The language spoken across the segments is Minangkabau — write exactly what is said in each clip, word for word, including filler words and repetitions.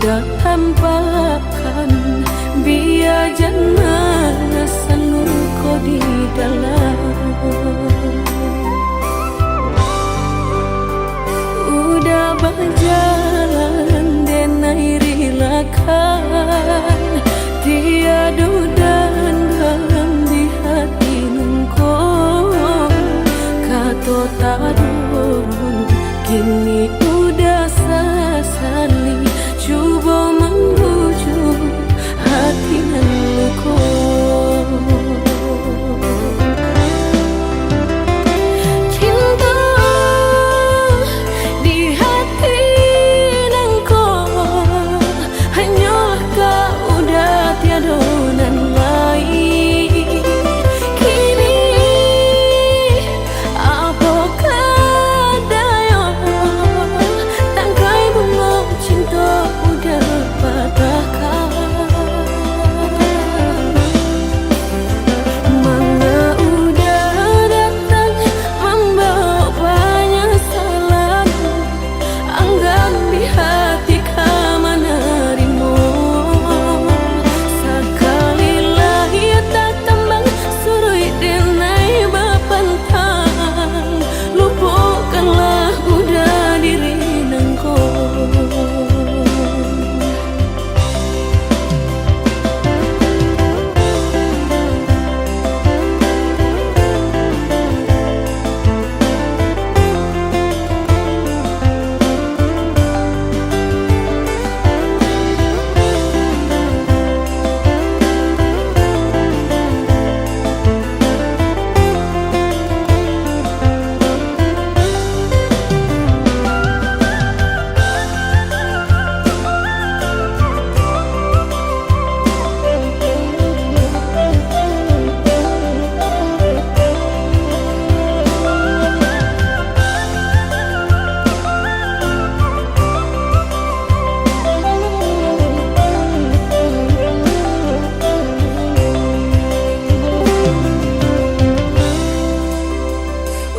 Tampakan, bia jan manasan luko di dalam. Udah bajalan denai rilakan, tiado dandam di hati nangko. Kato tadon, kini udah sasali, cubo mambujuak hati nan luko. Cinto di hati nangko, hanyolah kau, udah tiado nan lain. Kini apokoh dayo, tangkai bungo cinto udah patahkan. Manga udah datang mambawa panyasalan, anggan di hati ka manarimo. Sakali lai tatambang suruik denai bapantang, lupokanlah udah diri nangko.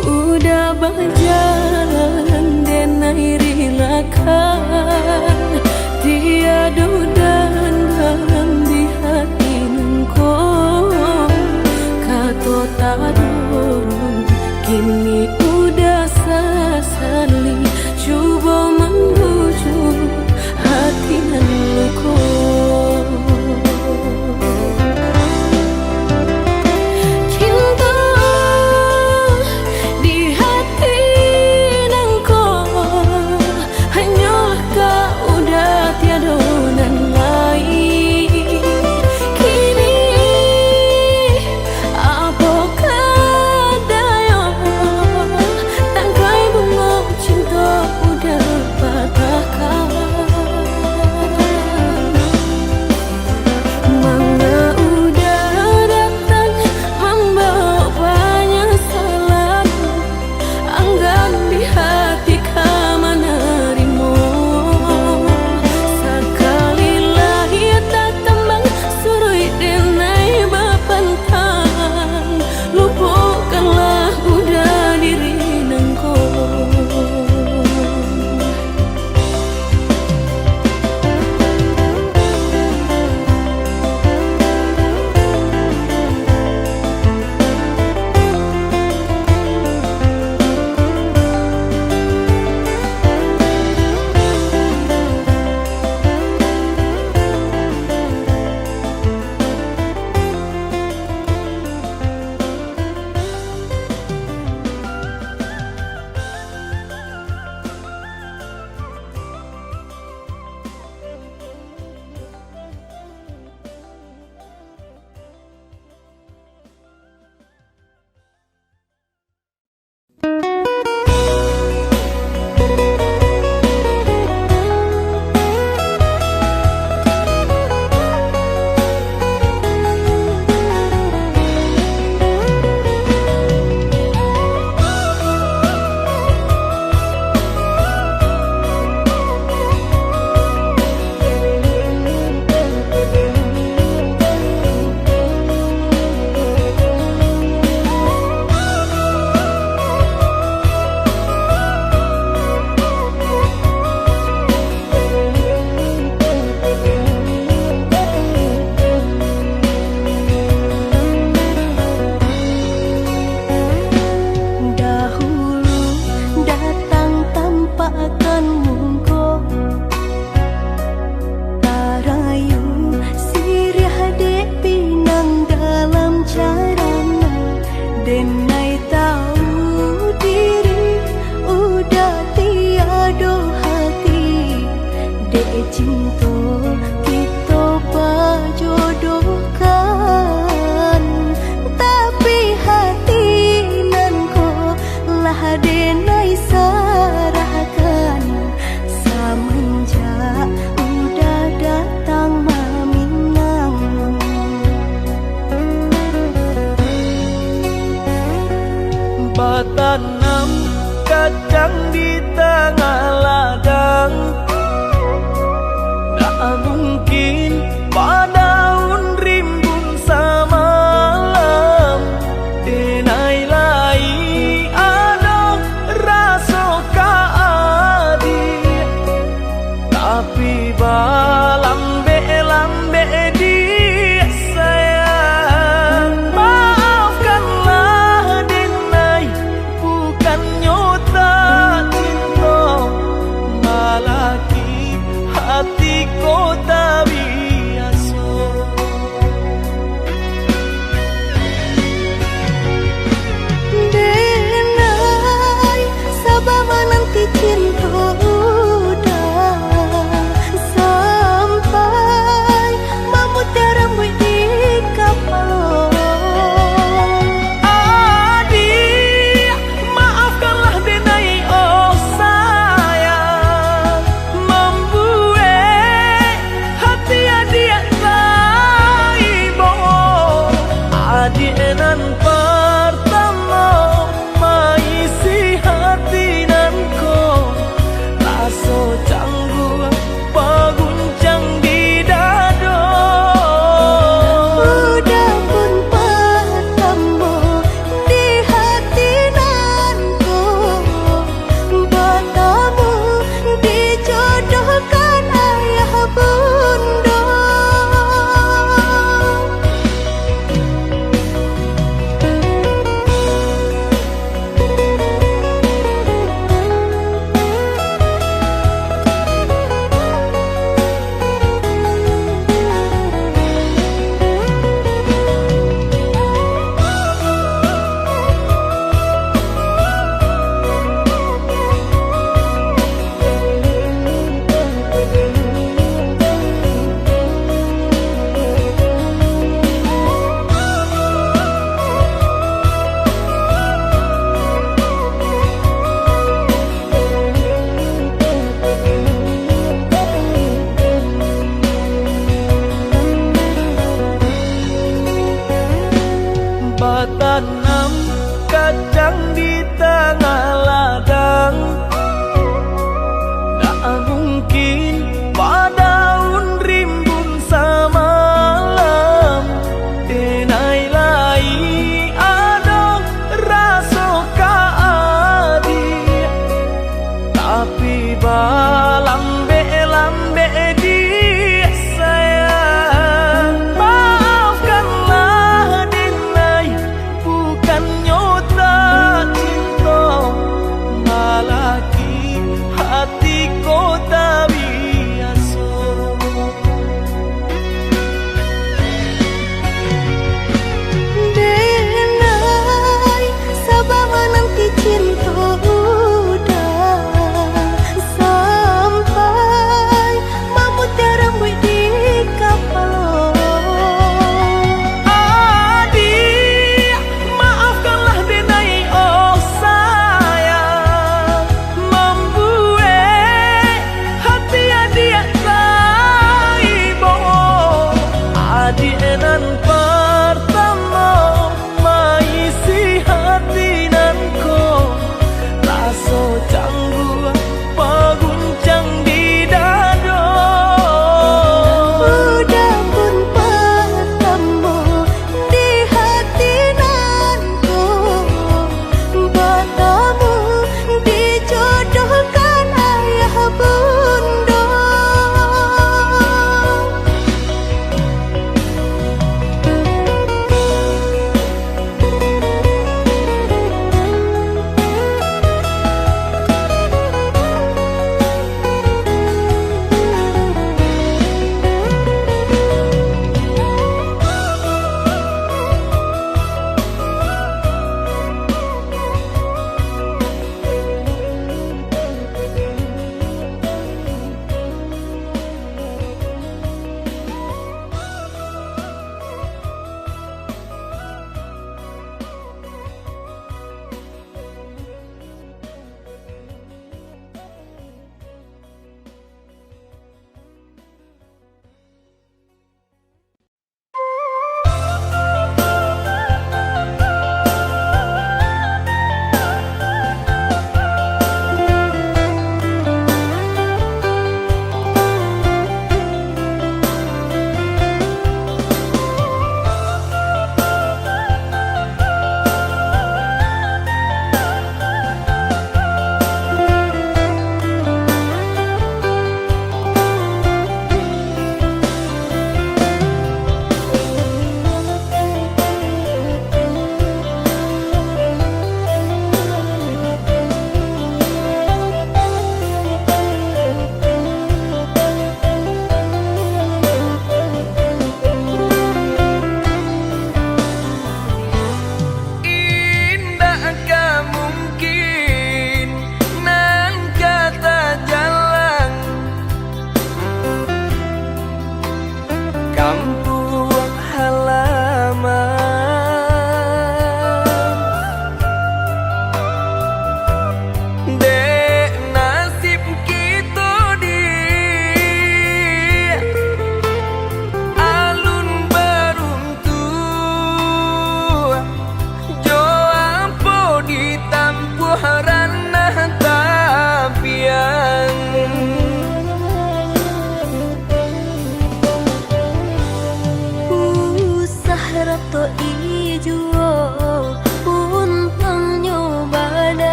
Udah bajalan denai rilakan, tiado dandam di hati nangko. Kato tadon, kini udah sasali, cubo mambujuak hati nan luko. Cinto di hati nangko, hanyolah kau, udah tiado nan lain. Kini apokoh dayo, tangkai bungo Tanam kacang di tangah ladang, ndak mungkin badaun rimbun samalam. Denai lai ado raso ka adiak, tapi balambek-lambek diak sayang. Maafkanlah denai, bukannyo tak cinto, malah ki hati ko tak biaso. Denai, saba mananti cinto udah sampai mamutiak rambuik di kapalo. Adiak, maafkanlah denai, oh sayang, mambuek hati adiak taibo. Adiak nan partamo maisi hati nan ko, raso cangguak baguncang di dado. Udah pun partamo di hati nan ko, batamu dijodohkan ayah bundo. Batanam kacang di tangah ladang, ndak mungkin badaun rimbun samalam. Denai lai ado raso ka adiak, tapi balambek-lambek diak sayang. Maafkanlah denai, bukannyo tak cinto, malah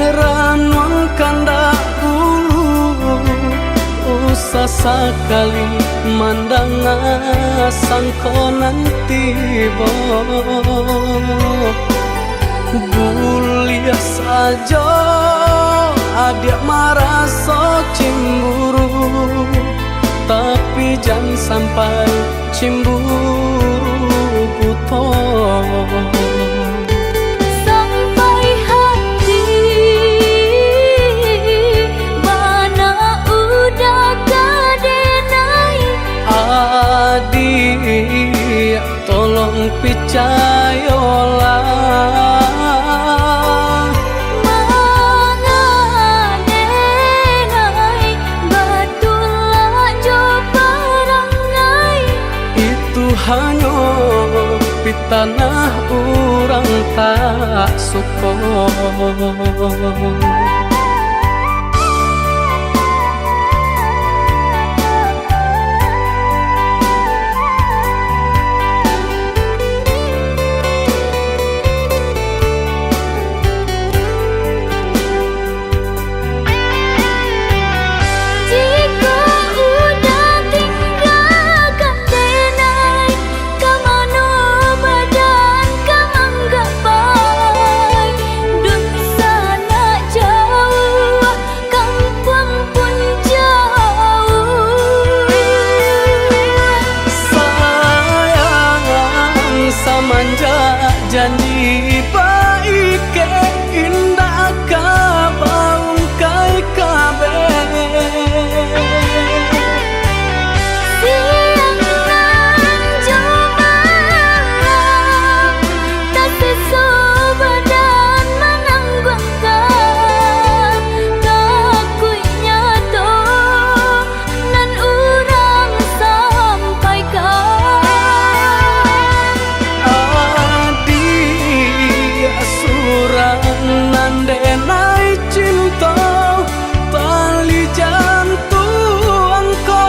Ranuang kandak ulu, usah sakali mandanga sangko nan tibo. Buliah sajo adiak maraso cimburu, tapi jan sampai cimburu buto. Sampai hati bana udah ka denai. Adiak, tolong picayolah. Manga denai, batulak jo parangai. Itu hanyo pitanah urang tak suko. Jikok udah tinggakan denai, ka mano badan ka manggapai? Dunsanak jauah, kampuang pun jauah. Sayang, samanjak janji baikek, indak ka baungkai kabeh. Siang nan jo malam, taseso badan manangguangkan, takuiknyo tu nan urang sampaikan. Adiak surang nan denai cinto, tali jantuang ko.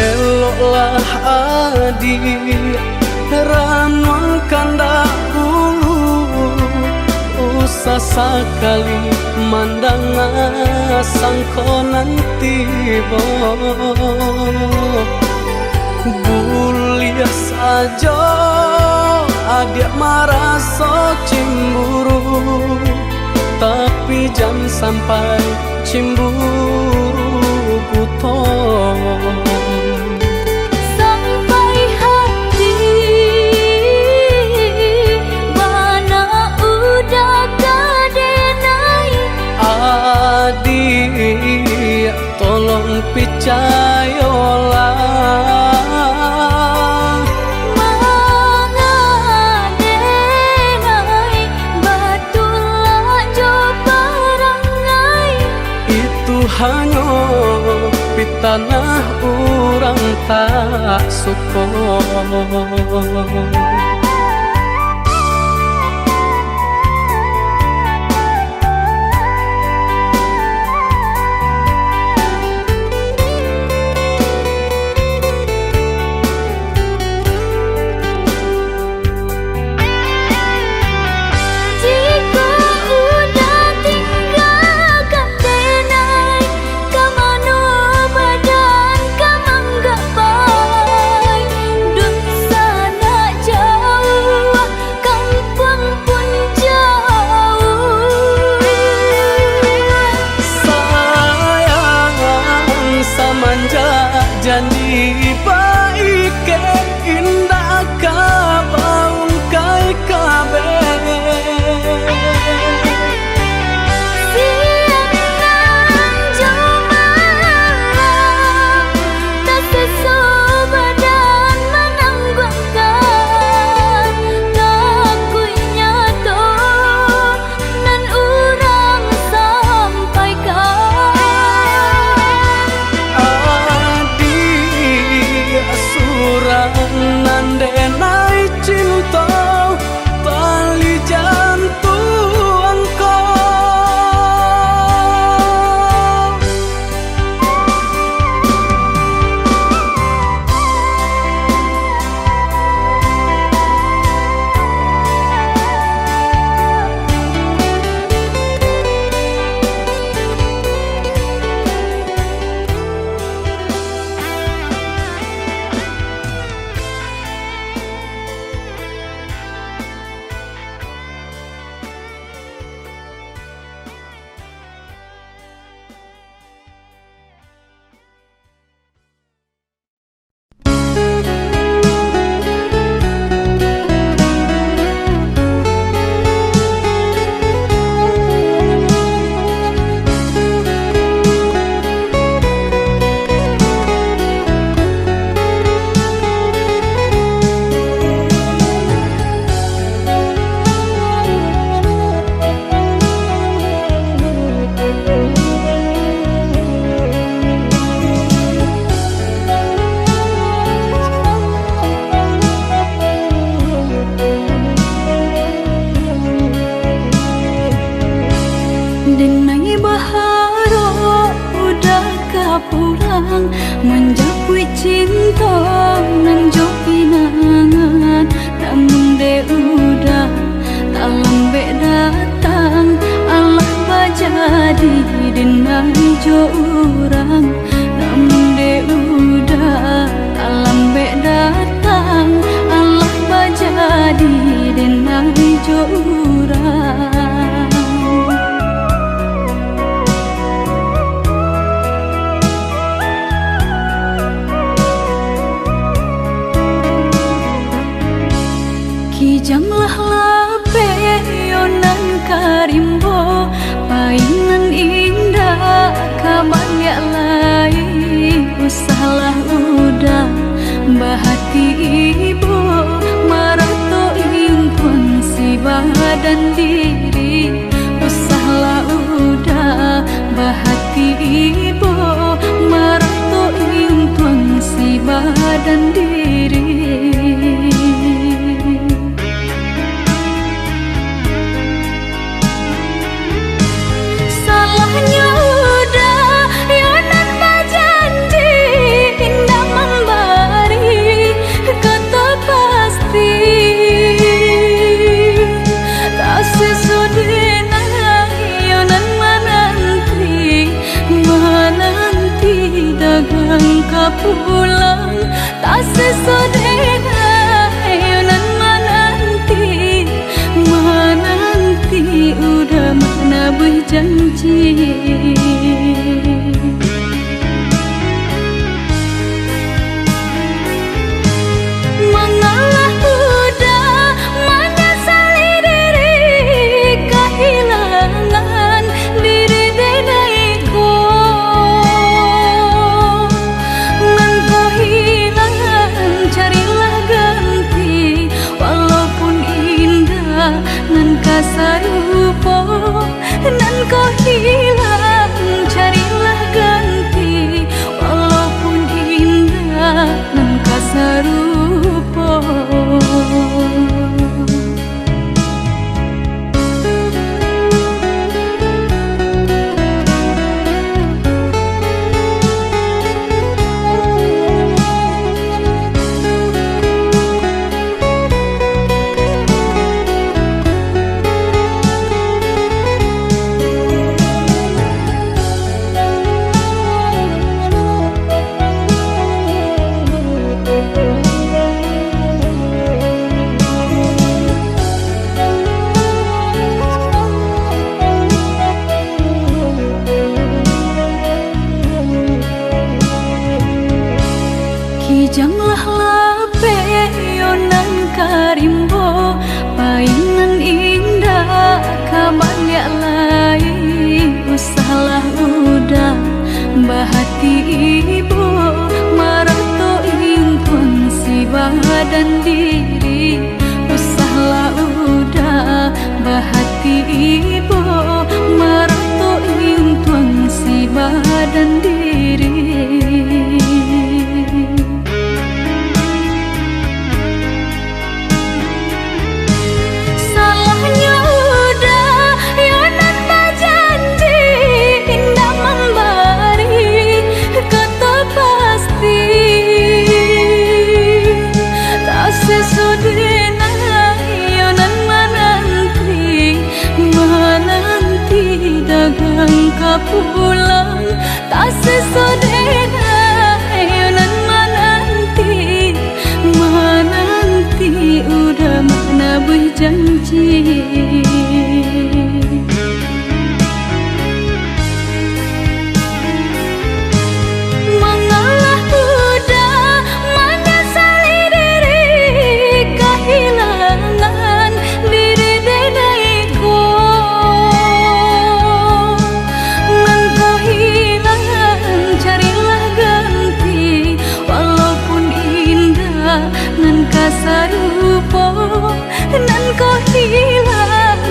Eloklah adiak, ranuang kandak ulu, usah sakali mandanga sangko nan tibo. Buliah sajo adiak maraso cimburu, tapi jan sampai cimburu buto. Sampai hati bana udah ka denai. Adiak, tolong picayolah. Manga denai, batulak jo parangai. Itu hanyo pitanah urang tak suko. Jikok udah tinggakan denai, ka mano badan ka manggapai? Dunsanak jauah Kijanglah lapeh yo nan ka rimbo, pai nan indak ka baliak lai. Usahlah uda bahati ibo, marato intuang si badan diri. Usahlah uda bahati ibo, marato intuang si badan diri. Salahnyo uda yo nan bajanji, indak mambari kato pasti. Taseso denai yo nan mananti, mananti dagang ka pulang. Taseso denai yo nan mananti, mananti uda manabuih janji. Mangalah uda manyasali diri, kahilangan diri denai ko. Nan ko hilang, carilah ganti, walaupun indak nan ka sarupo. Nan ko hilang, carilah ganti, walaupun indak nan ka sarupo. Kijanglah lapeh yo nan ka rimbo, pai nan indak ka baliak lai. Usahlah uda bahati ibo, marato intuang si badan diri. Usahlah uda bahati ibo, marato intuang si badan diri. Salahnyo uda yo nan bajanji, indak mambari kato pasti. Taseso denai yo nan mananti, mananti dagang ka pulang. Taseso denai yo nan mananti, mananti uda manabuih janji. Mangalah uda manyasali diri, kahilangan diri denai ko. Nan ko hilang, carilah ganti, walaupun indak nan ka sarupo. Nan ko hilang,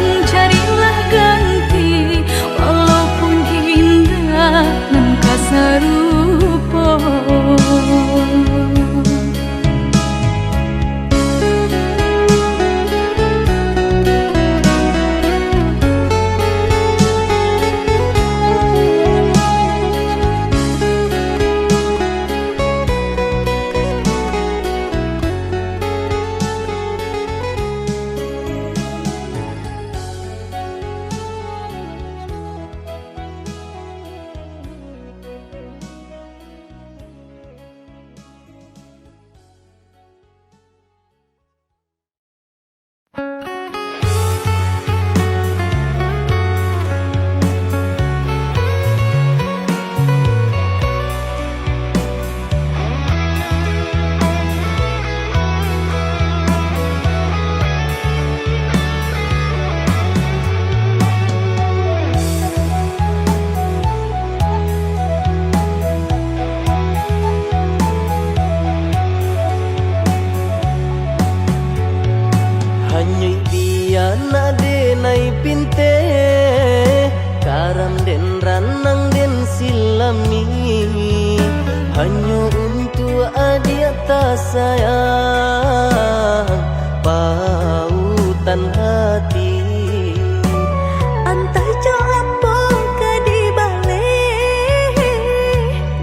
Nyuik bianak denai pinteh, karam den ranang den silami, hanyo untuak adiak tasayang, pautan hati. Antah jo apo ka dibaleh,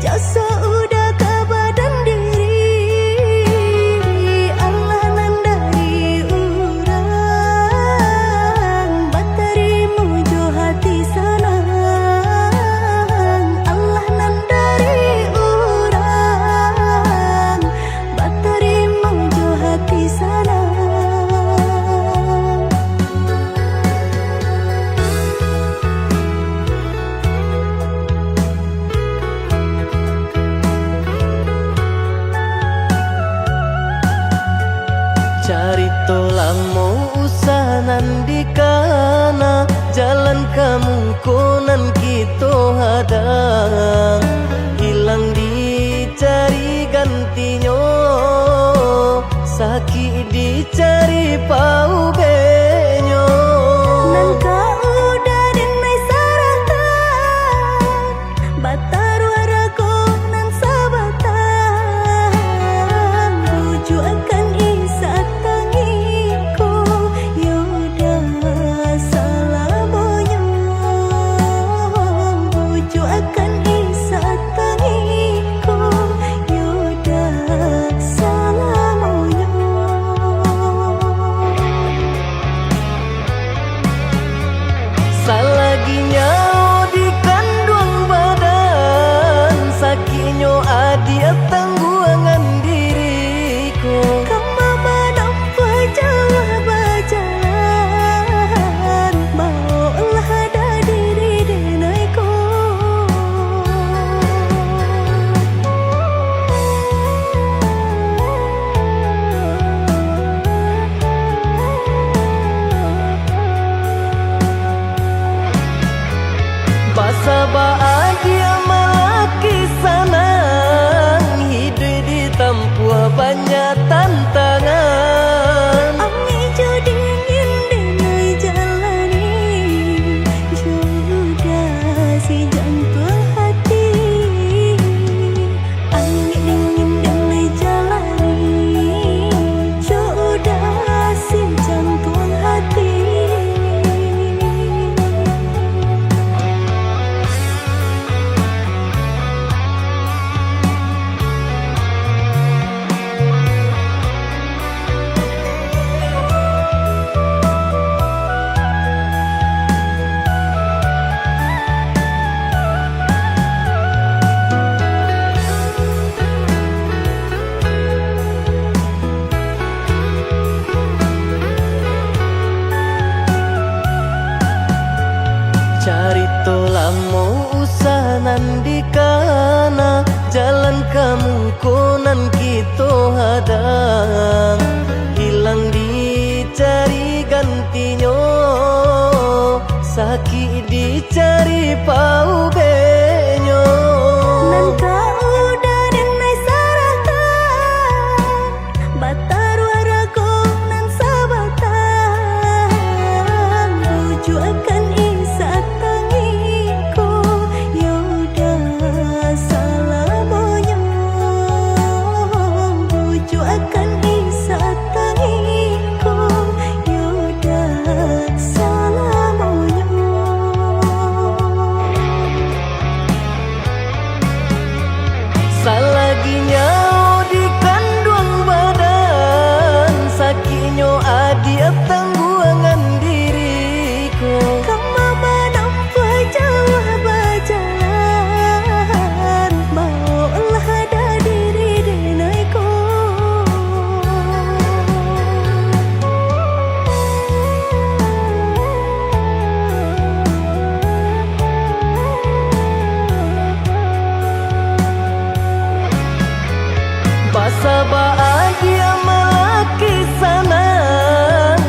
jaso uda ka badan diri, alah nan dari urang, batarimo jo hati sanang, alah nan dari urang, batarimo jo hati sanang. Carito lamo usah nan dikana, jalan ka muko nan kito hadang, ilang dicari gantinyo, sakik dicari paubehnyo. Nan ka uda den ai sarahkan, bataruah rago nan sabatang, bujuakan isak tangiko, yo dah salamonyo, bujuakan isak tangiko, yo dah salamonyo. Salagi nyawo di kanduang badan, sakiknyo adiak tangguangan diri ko. Kama manampuah jauah bajalan, baoklah dah diri denai ko. Basabab adiak malaki sanang, hiduik ditampuah banyak tantangan. Angek jo dingin denai jalani, jo uda si jantuang hati. Angek dingin denai jalani, jo uda si jantuang hati. Carito lamo usah nan dikana, jalan ka muko nan kito hadang, ilang dicari gantinyo, sakik dicari paubehnyo. Nan ka uda den ai sarahkan, bataruah rago nan sabatang, bujuakan isak tangiko, yo dah salamonyo, bujuakan isak tangiko, yo dah salamonyo. Salagi nyawo di kanduang badan, sakiknyo adiak tangguangan diri ko. Kama manampuah jauah bajalan, baoklah dah diri denai ko. Basabab adiak malaki sanang,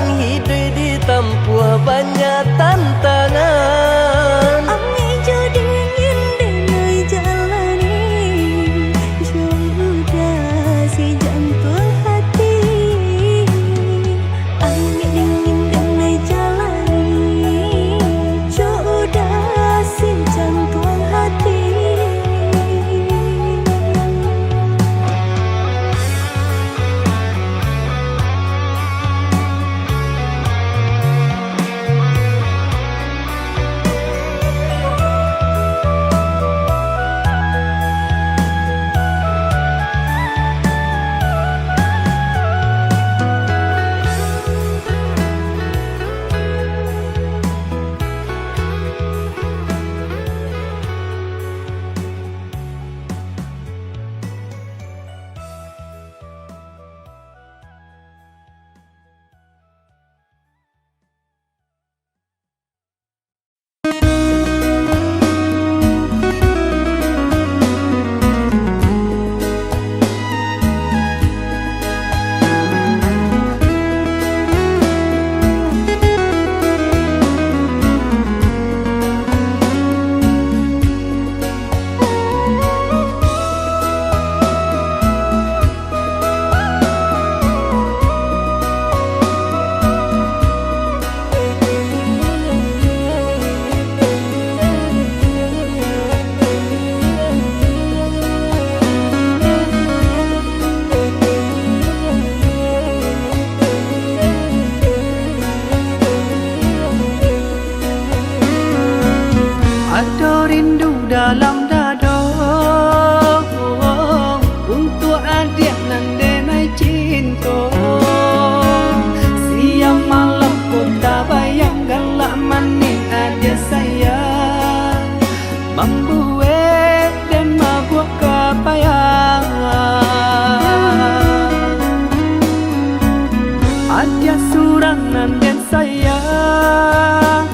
Surang nan den sayang,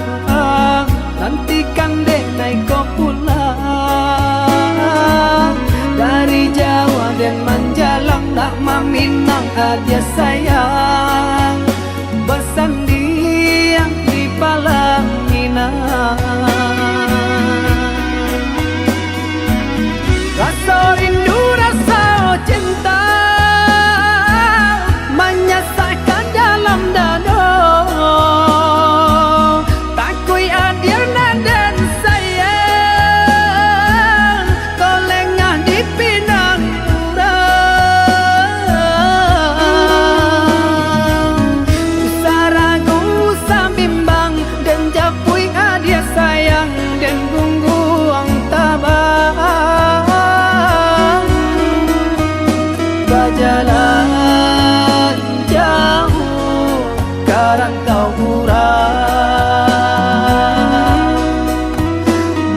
nantikan dek naiko pulang. Dari jauah den manjalang, nak maminang adiak sayang, basandiang di palang pinang. Raso rindu, raso cinta, manyasakkan dalam dado. Takuik adiak nan den sayang, kok lengah dipinang urang. Usah ragu, usah bimbang, den japuik adiak sayang, den gungguang tabang. Bajalan jauah ka rantau urang,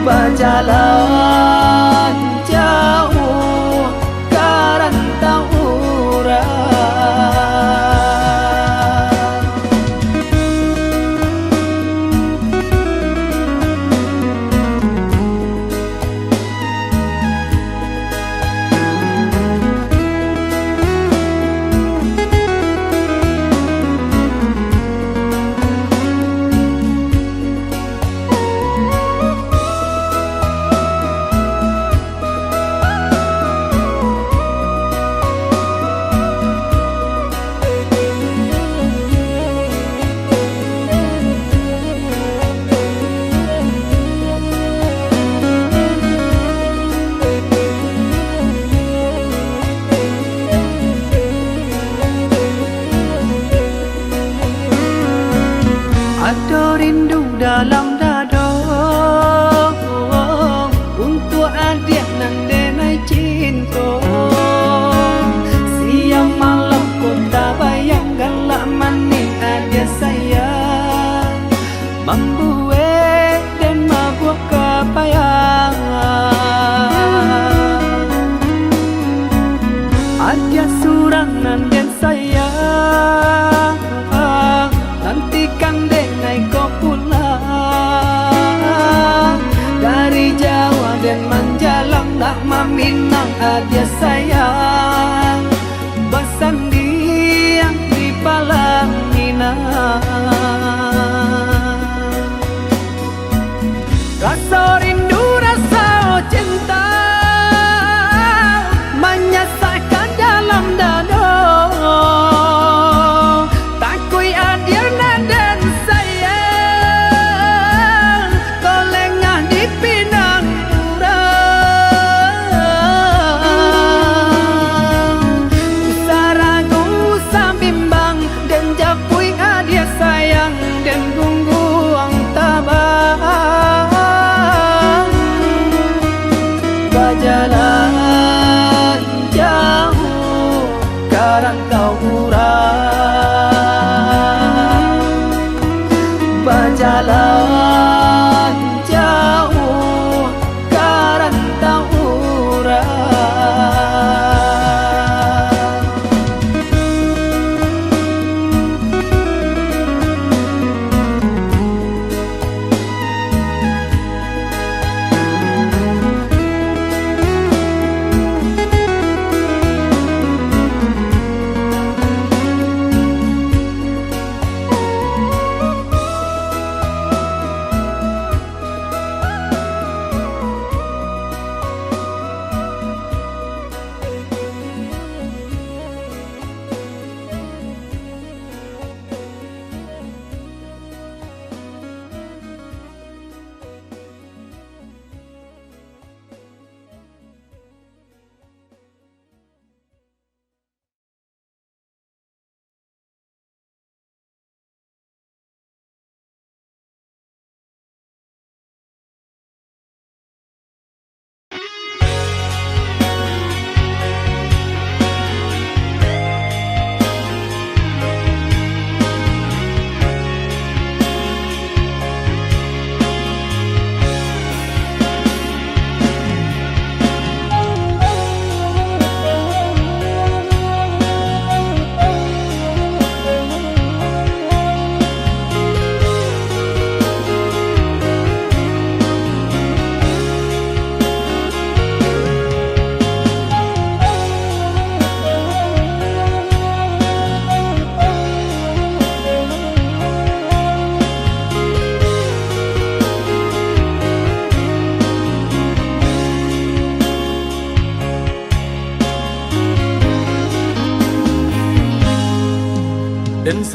bajalan jauah ka rantau urang. Ado rindu dalam dado, untuak adiak nan denai cinto. Siang malam ko tabayang, galak manih adiak sayang, mambuek den mabuak kapayang. Adiak surang nan den sayang, nantikan dek naiko pulang. Dari jauah den manjalang, nak maminang adiak sayang, basandiang di palang pinang. Raso rindu, raso cinta, manyasakkan dalam dado. Takuik adiak nan den sayang, kok lengah dipinang urang. Usah ragu, usah bimbang, den japuik adiak sayang, den gungguang tabang. Bajalan jauah ka rantau urang, bajalan jauah ka rantau urang.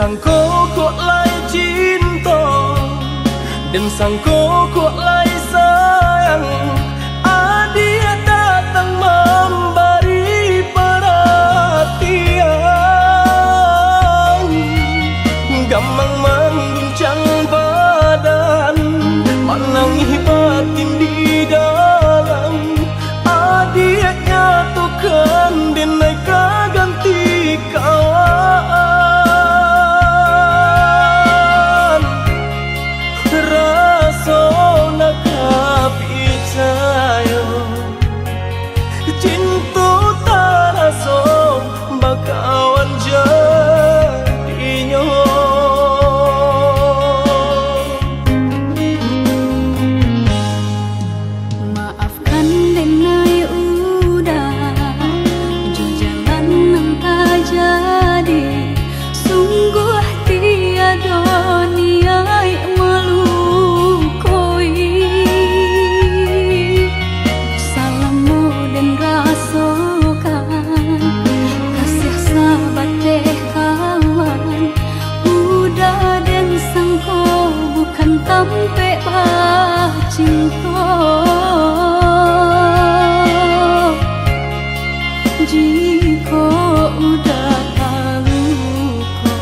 Sangko kok lai cinto, dan sangko kok lai sayang, adiak datang mambari paratian. Gamang mangguncang badan, manangih batin di dalam. Adiak nyatokan, den ai ka ganti kawan. Raso nak ka picayo, cinto taraso bakawan jadinyo. Maafkan den ai Uda, jo jalan nan tajadi, sungguah tiado niaik malukoi. Salamo den rasokan, kasiah sabateh kawan, Uda den sangko bukan tampek bacinto. Jikok Uda taluko,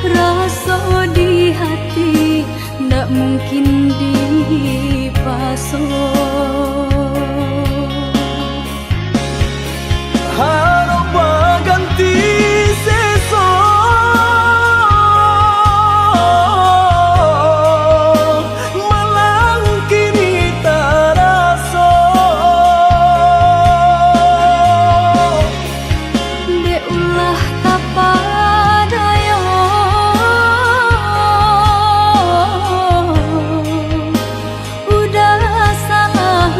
raso di hati ndak mungkin dipaso. Harok baganti seso, malang kini taraso. Dek ulah tapadayo, Uda salah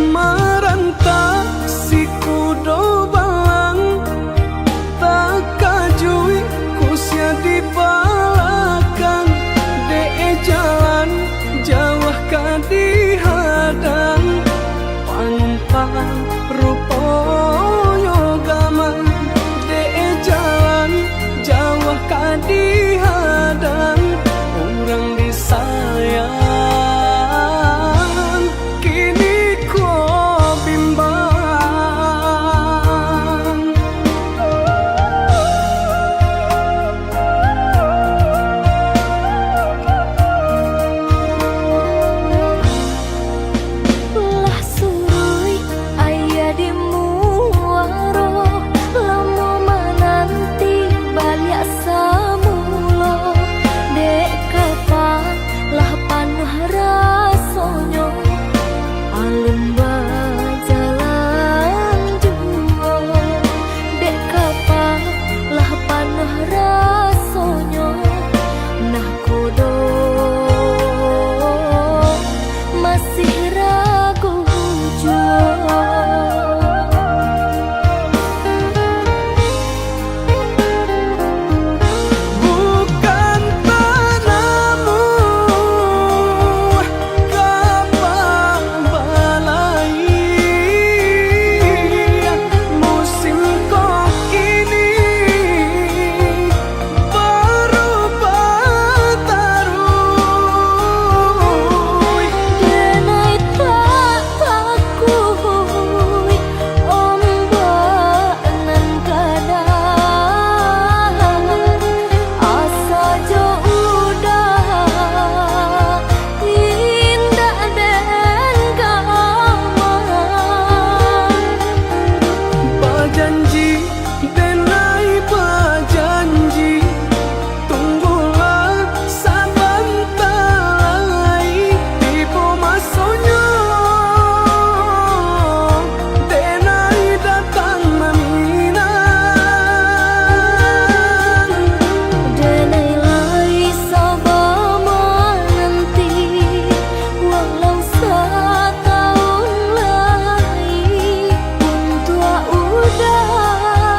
Marantak si kudo balang, takajuik kusia di balakang, dek jalan jauah ka dihadang, pantang ruponyo gamang, dek jalan jauah ka dihadang, urang disayang kini ko bimbang. Lah suruik aia di muaro, lamo mananti baliak samulo, dek kapa lah panuah rasonyo. Alun bajalan juo, dek kapa lah panuah rasonyo, nah kodok masih ragu juo. Bukan tanamu kapa balai, musim ko kini barubah taruih. Denai tak takuik ombak nan gadang, asa jo udah indak den gamang. Bajanji, denai bajanji, tunggulah sabanta lai, tibo masonyo, denai datang maminang. Denai lai saba mananti, walau satahun lai, untuak udah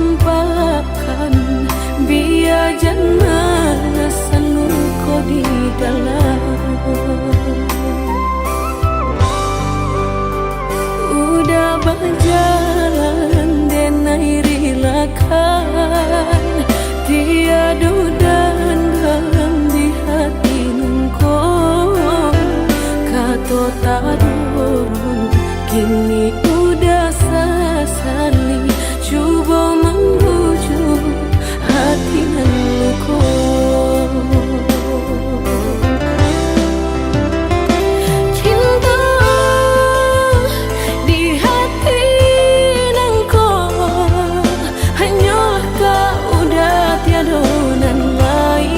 Tampakan, bia jan marasan luko di dalam. Uda bajalan denai rilakan, tiado dandam di hati nan ko. Kato taruhun, kini Uda sasali, cubo mambujuak hati nan luko. Cinto di hati nan ko, hanyolah ka Uda, tiado nan lai.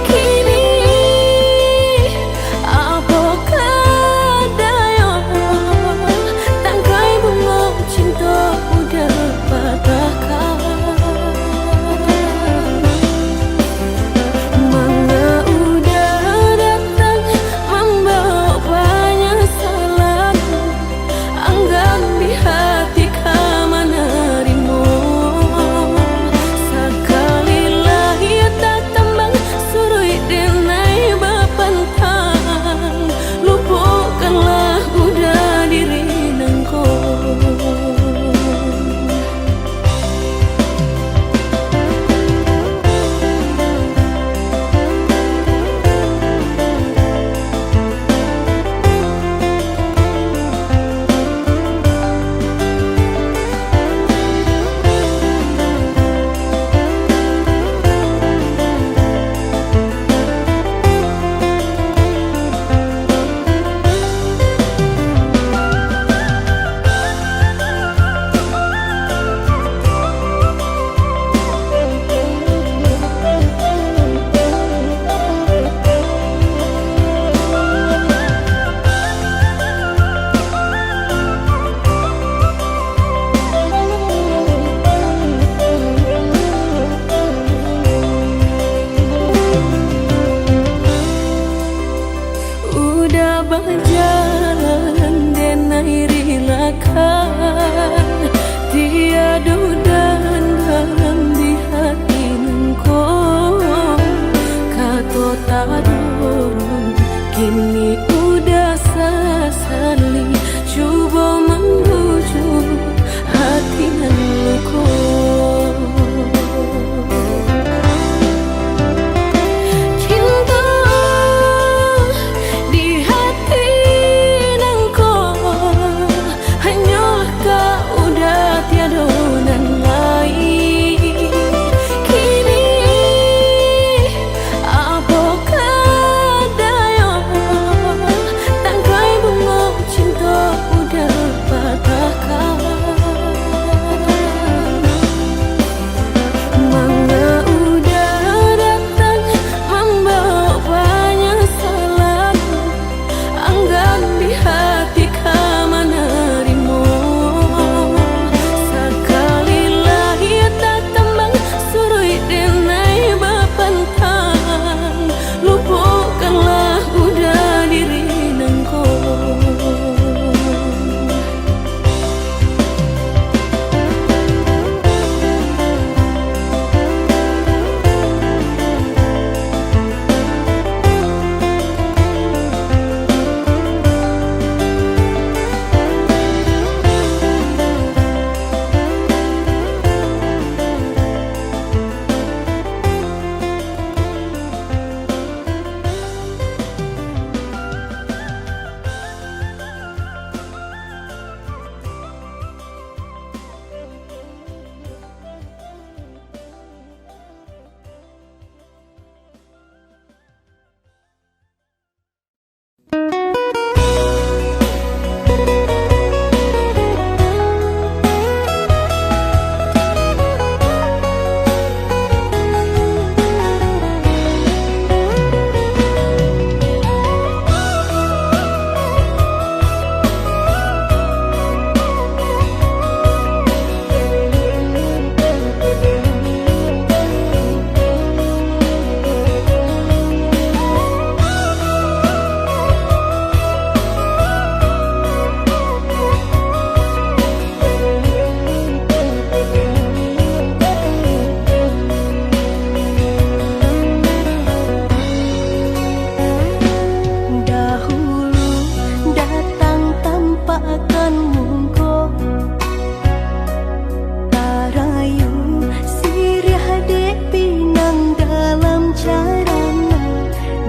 Kini apo ka dayo, tangkai bungo cinto Uda patahkan. Manga Uda datang mambawa panyasalan, anggan di hati ka manarimo. Sakali lai tatambang suruik denai bapantang, lupokanlah Uda diri nan ko. Uda bajalan denai rilakan, tiado dandam di hati nan ko. Kato taruhun, kini Uda sasali, cubo mambujuak hati nan luko. Cinto di hati nan ko, hanyolah ka Uda, tiado nan lai. Kini apo ka dayo,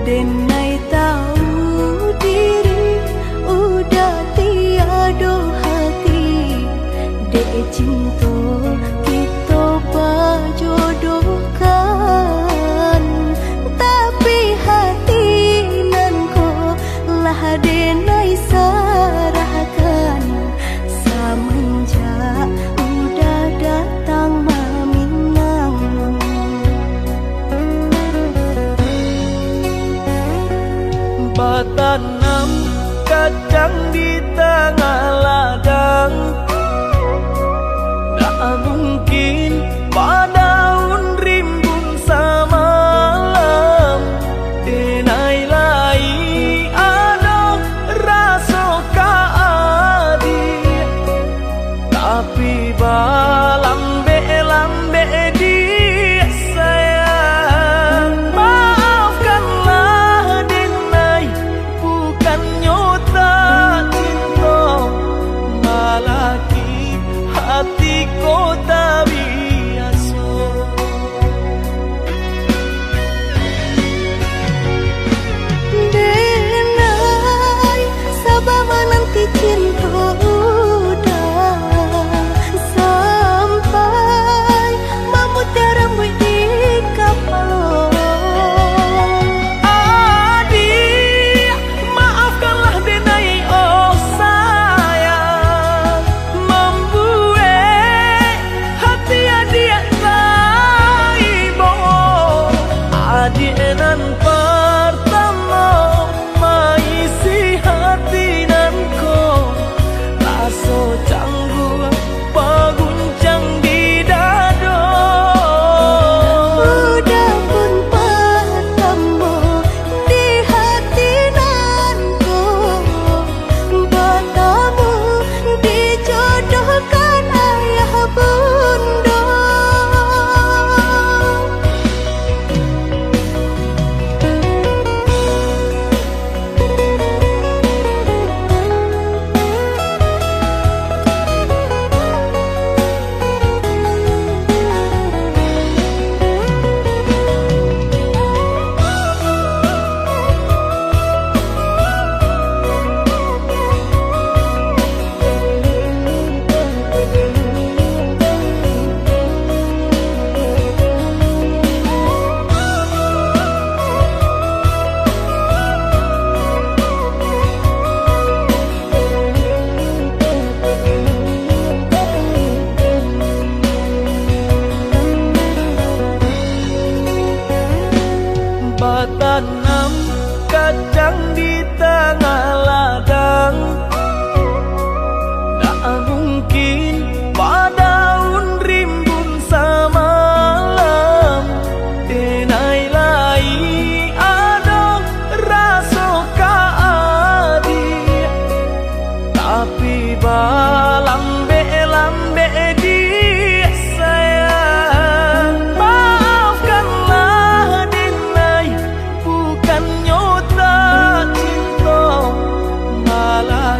Denai tahu diri, udah tiado hati, dek cinto kito bajodohkan. Tapi hati nan ko lah denai sarahkan, samanjak udah datang maminang. Batanam kacang di tangah ladang, ndak mungkin badaun rimbun samalam. Denai lai ado raso ka adiak, tapi balambek-lambek diak sayang. Maafkanlah denai, bukannyo tak cinto, malah ki hati ko tak biaso. Denai, saba mananti cinto udah sampai mamutiah rambuik di kapalo. Adiak, maafkanlah denai, oh sayang, mambuek hati adiak taibo. Adiak nan partamo maisi hati nan ko, raso cangguang baguncang di dado. Udah pun partamo di hati nan ko, batamu dijodohkan ayah bundo. Batanam kacang di tangah ladang, ndak mungkin badaun rimbun samalam. Denai lai ado raso ka adiak, tapi balambek-lambek diak sayang. Maafkanlah denai, bukannyo tak cinto, malah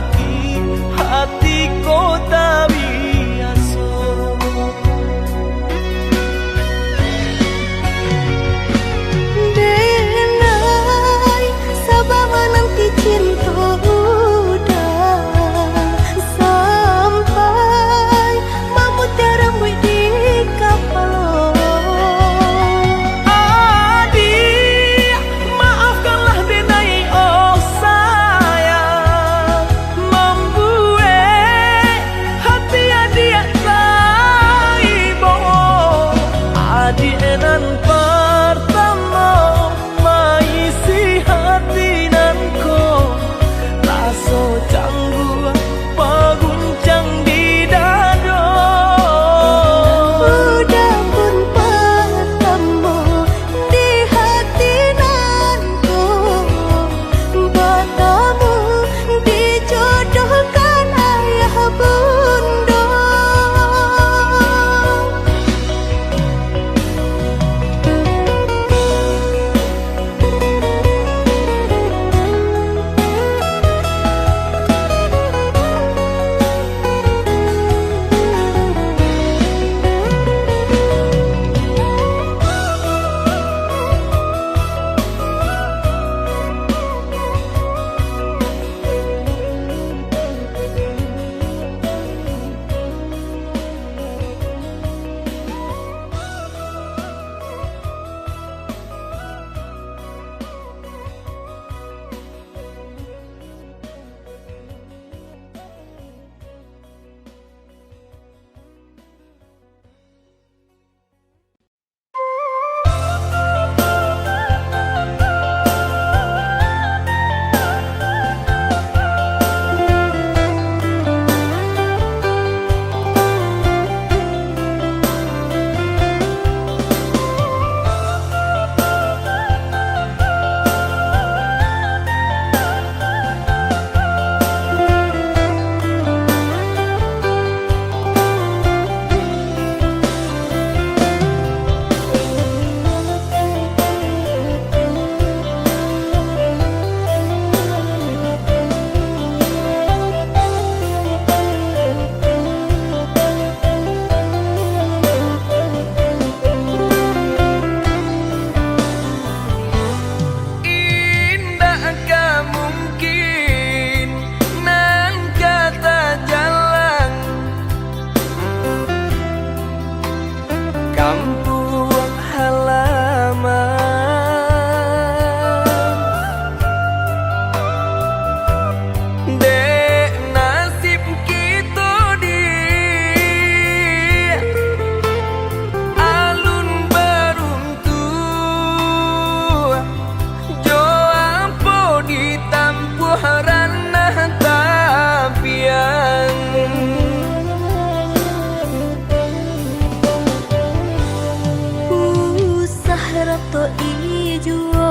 juo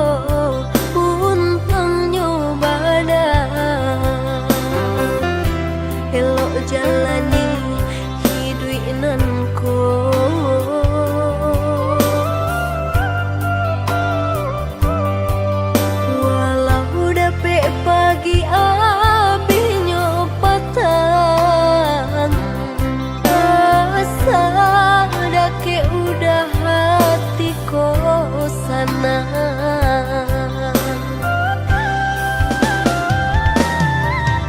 untuangnyo bana, elok jalani iduik nan ko. Walau dapek pagi abihnyo patang, asa dakek udah hati ko sanang.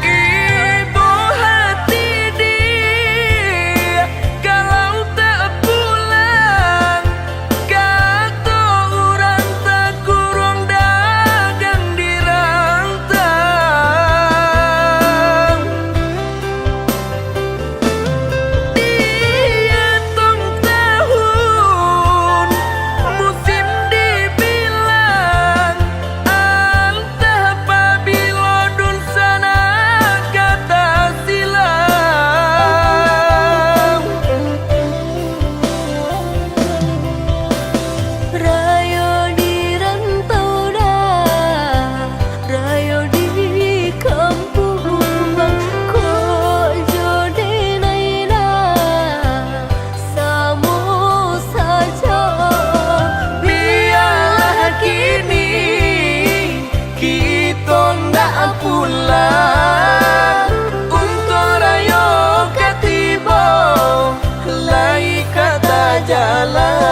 Ibo hati di, kalau tak pulang, kato urang takuruang dagang di rantang. Diatong tahun musim dibilang, antah pabilo dunsanak ka tasilang. Rayo di rantau dah, rayo di kampuang, kok jo denai dah, samo sajo. Bialah kini kito ndak pulang, untuang rayo ka tibo, lai ka tajalang.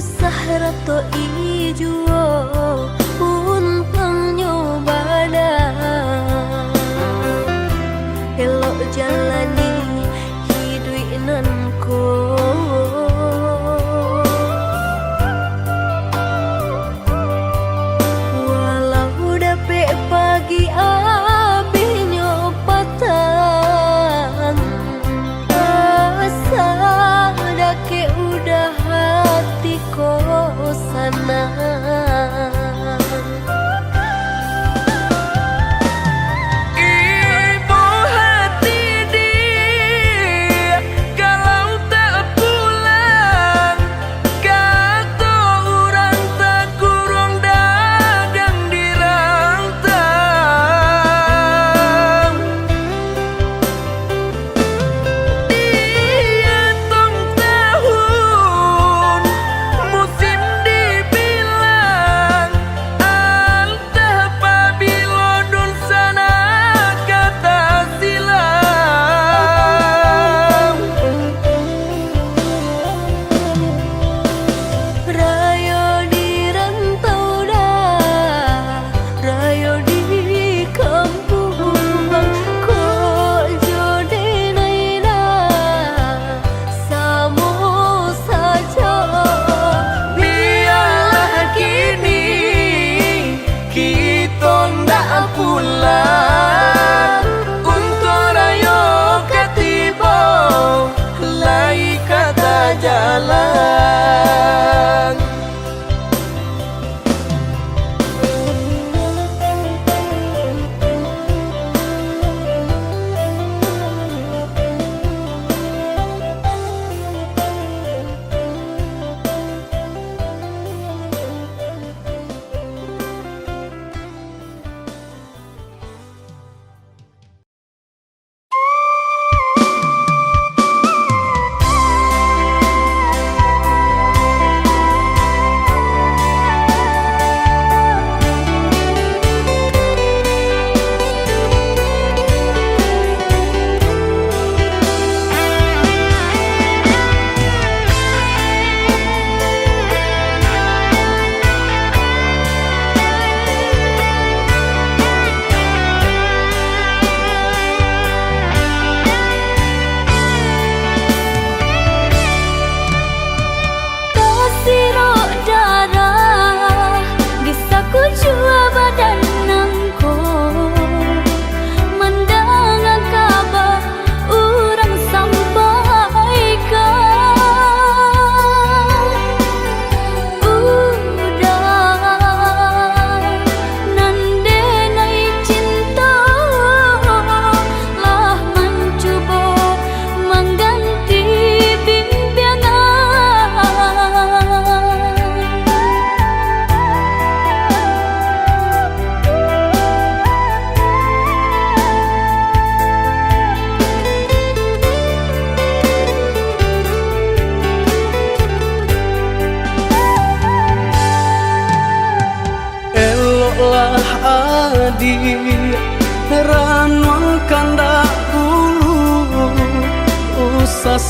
Usah rato i juo untuangnyo bana, elok jalani iduik nan ko. Walau dapek pagi abihnyo patang, asa dakek udah hati ko sanang. Ibo hati di,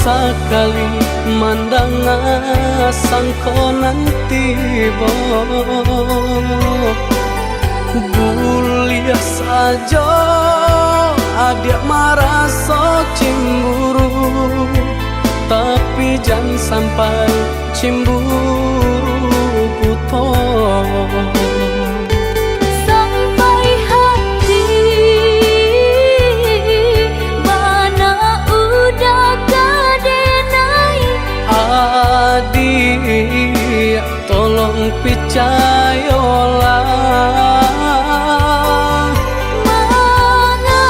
Sakali mandanga sangko nan tibo, buliah sajo adiak maraso cimburu, tapi jan sampai cimburu buto. Sampai hati bana udah ka denai. Adiak, tolong picayolah. Manga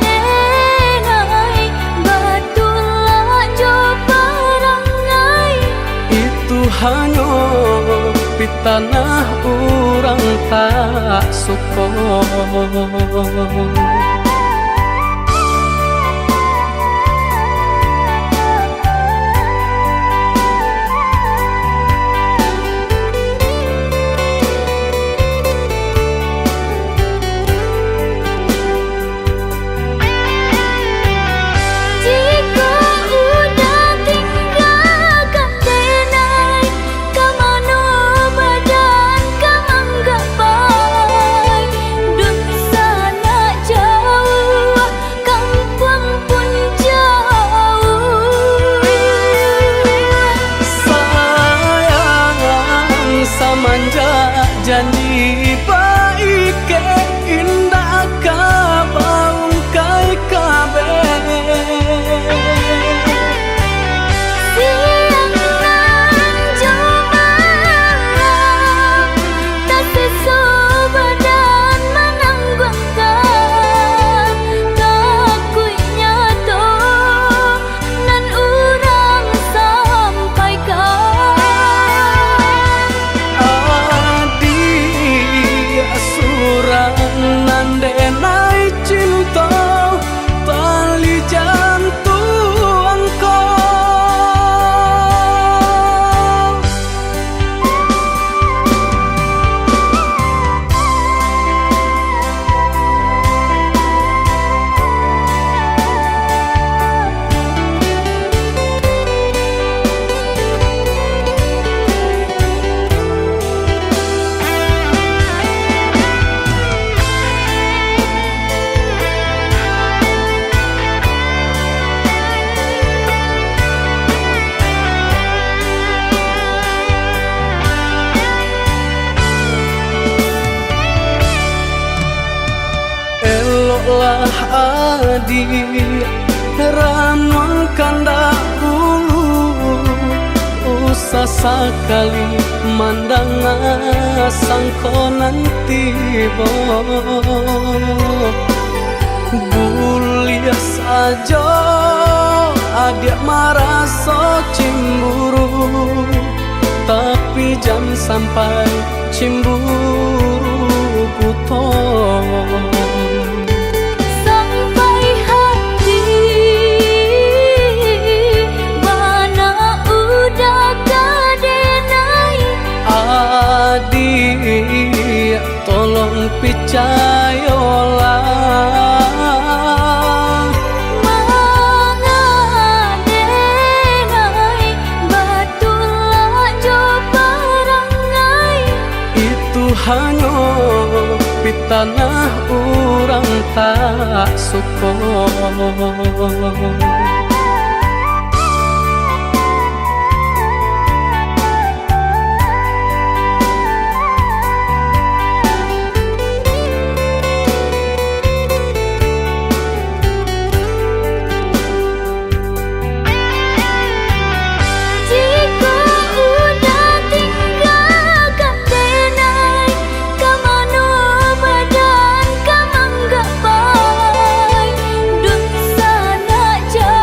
denai batulak jo parangai. Itu hanyo pitanah urang tak suko. Jikok udah tinggakan denai, ka mano badan ka manggapai? Dunsanak jauah, kampuang pun jauah. Sayang, samanjak janji baikek, indak ka baungkai kabeh. Siang nan jo malam, tasiso badan manangguangkan, takuiknyo tu nan urang sampaikan. Adiak surang nan denai cinto, tali jantuang ko. Eloklah adiak, ranuang kandak ulu, usah sakali mandanga sangko nan tibo. Buliah sajo adiak maraso cimburu, tapi jan sampai cimburu buto. Sampai hati bana udah ka denai. Adiak, tolong picayolah. Manga denai batulak jo parangai. Itu hanyo pitanah urang tak suko. Jikok udah tinggakan denai, ka mano badan ka manggapai? Dunsanak jauah.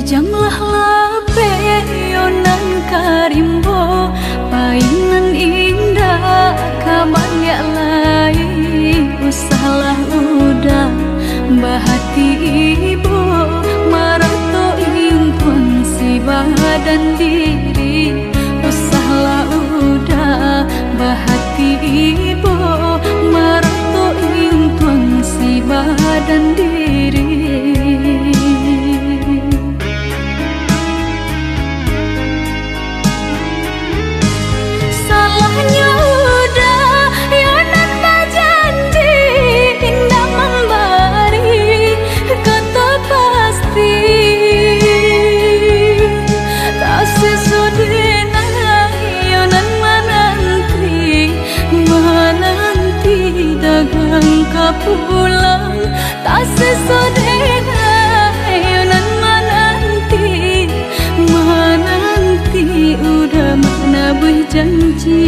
Janlah lapeh yo nan ka rimbo, pai nan indak ka baliak lai. Usahlah uda bahati ibo, marato intuang si badan diri. Usahlah uda bahati ibo, marato intuang si badan diri. Salahnyo uda yo nan bajanji, indak mambari kato pasti. Tasiso dek nan yo nan mananti, mananti dagang ka pulang. Tasiso dek nan yo nan mananti, mananti uda manabuih janji.